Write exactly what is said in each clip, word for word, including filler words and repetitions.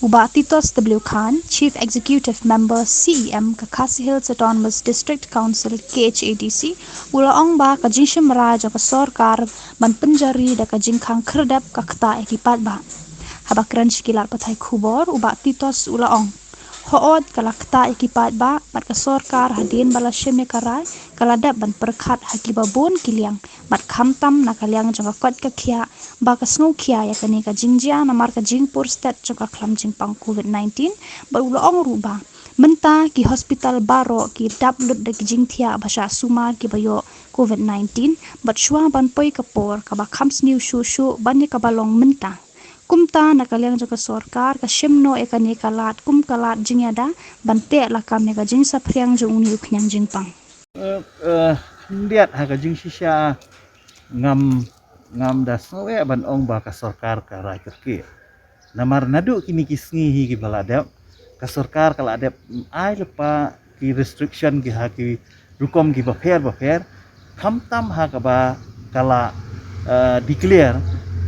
U Bah Titos W Khan, Chief Executive Member C E M ka Khasi Hills Autonomous District Council K H A D C, u la ong ba ka jingshim rai jong ka sorkar ban pynjari da ka jingkhang khyrdep ka ktah ïa ki paidbah. Haba kren sha ki lad pathai khubor, u Bah Titos u la ong, hooid ka la ktah ïa ki paidbah, bad ka sorkar hadien ba la shim ïa ka rai ka la dep ban pyrkhat ha kiba bun ki liang, bad khamtam na ka liang jong ka koit ka khiah, ba ka sngewkhia ïa kane ka jingjia namar ka jingpur stet jong ka khlam jingpang COVID nineteen, bad u la ong ruh ba mynta ki hospital baroh ki dap lut da ki jingthiah ba shah sumar kiba ïoh COVID nineteen, bad shuwa ban poi ka por kaba kham sniew shuh shuh ban ïa kaba long mynta. Kumta na ka liang jong ka sorkar ka shim noh ïa kane ka lad kum ka lad jingïada ban teh lakam ïa ka jingsaphriang jong une u khñiang jingpang. Eh, eh, khyndiat ha ka jingshisha ngam, ngam da sngew eh ban ong ba ka sorkar ka rai kyrkieh. Namar naduh kine ki sngi hi kiba la dep, ka sorkar ka la dep ai lypa ki restriction ki ha ki rukom kiba pher ba pher, khamtam ha kaba ka la, eh, declare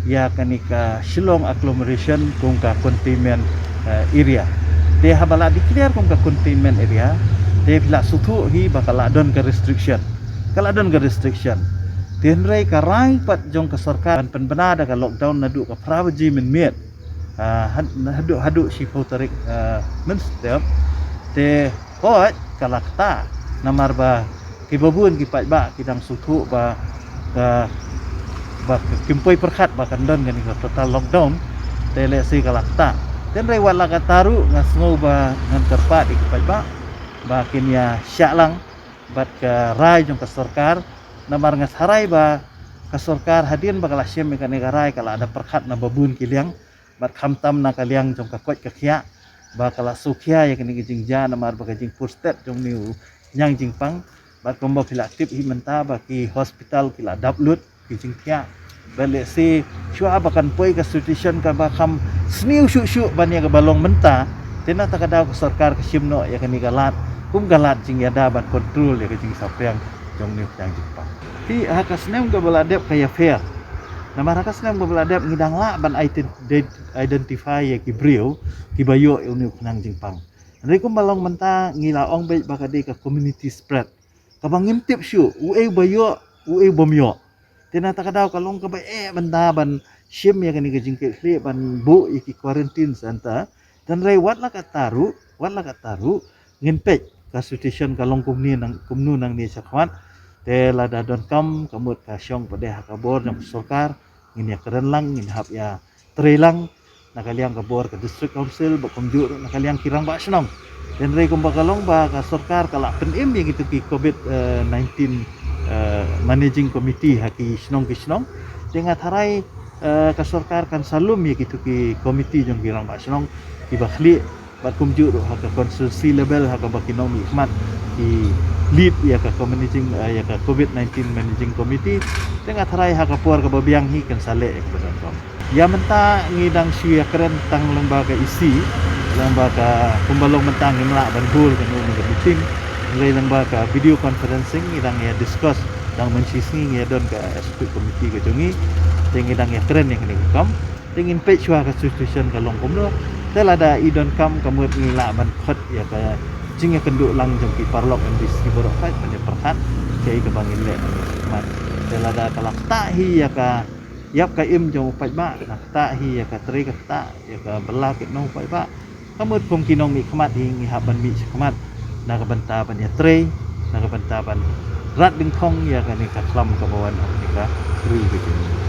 ïa kane ka Shillong agglomeration kum ka containment, eh, area. Te haba la declare kum ka containment area, te phi la sngewthuh hi ba ka la don ka restriction. Ka la don ka restriction. Te hynrei ka rai pat jong ka sorkar ban pynbna da ka lockdown naduh ka phra baje mynmiet. Ah, had-, haduh, haduh shiphew tarik, ah, mynstep. Te hooid ka la ktah namar ba kiba bun ki paidbah ki dang sngewthuh ba, ba, ba kim poi pyrkhat ba kan don kane ka total lockdown. Te lehse ka la ktah. Te hynrei wat la katta ruh nga sngew ba ngan kyrpad ïa ki paidbah ba kin ïa shah lang bad ka rai jong ka sorkar, namar nga tharai ba ka sorkar hadien ba ka la shim ïa kane ka rai ka la da pyrkhat na ba bun ki liang, bad khamtam na ka liang jong ka koit ka khiah, ba ka la sngewkhia ïa kane ka jingjia namar ba ka jingpur stet jong une u khñiang jingpang, bad kumba phi la tip hi mynta ba ki hospital ki la dap lut ki jingthiah. Bad lehse shuwa ba kan poi ka situation kaba kham sniew shuh shuh ban ïa kaba long mynta, te na kata ka daw ka sorkar ka shim noh ïa kane ka lad kum ka lad jingïada ban control ïa ka jingsaphriang jong une u khñiang jingpang. Te ha ka snem kaba la dep ka ïapher. Namar ha ka snem kaba la dep ngi dang lah ban iden-, identify ïa ki briew kiba ïoh ïa une u khñiang jingpang. Hynrei kumba long mynta ngi la ong beit ba ka dei ka community spread. Kaba ngim tip shuh uei ba ïoh, uei bym ïoh. Te na kata ka daw ka long kaba eh mynta ban shim ïa kane ka jingkitkhlieh ban buh ïa ki quarantine center. Te hynrei wat la katta ruh, wat la katta ruh, ngin peit ka situation ka long kumne nang, kumno nangne shakhmat. Te lada donkam ka mut ka shong pat de ha ka bor jong ka sorkar, ngin ïa kren lang, ngin hap ïa trei lang na ka liang ka bor ka district council, bad kumjuh ruh na ka liang ki rangbah shnong. Te hynrei kumba ka long ba ka sorkar ka la pynim ïa kitu ki COVID, eh, nineteen, eh, managing committee ha ki shnong ki shnong. Te nga tharai, eh, ka sorkar kan sa lum ïa kitu ki committee jong ki rangbah shnong kiba khlieh, bad kumjuh ruh ha ka constituency level ha kaba ki nongmihkhmat ki lead ïa ka managing, eh, ïa ka COVID nineteen managing committee. Te nga tharai ha ka por kaba biang hi kan sa leh ïa kaba donkam. Ïa mynta ngi dang shu ïa kren tang lyngba ka E C, lyngba ka, kumba long mynta ngim lah ban hold kano kano ka meeting. Hynrei lyngba ka video conferencing ngi dang ïa discuss, dang mynshisngi ngi ïa don ka executive committee ka jong ngi. Te ngi dang ïa kren ïa kane ka kam. Te ngin peit shuwa ka situation ka long kumno. Te lada i donkam ka mut ngi lah ban khot ïa ka jingïakynduh lang jong ki paralok M D C baroh pat ban ïa pyrkhat kaei kaba ngin leh. Te lada ka la ktah hi ïa ka ïap ka im jong u paidbah, ka ktah hi ïa ka trei ka ktah, ïa ka bylla ka nong u paidbah. Ka mut kum ki nongmihkhmat hi ngi hap ban mih shakhmat na ka bynta ban ïa trei, na ka bynta ban rat dyngkhong ïa kane ka khlam kaba wan ha kane ka ri ka jong ngi.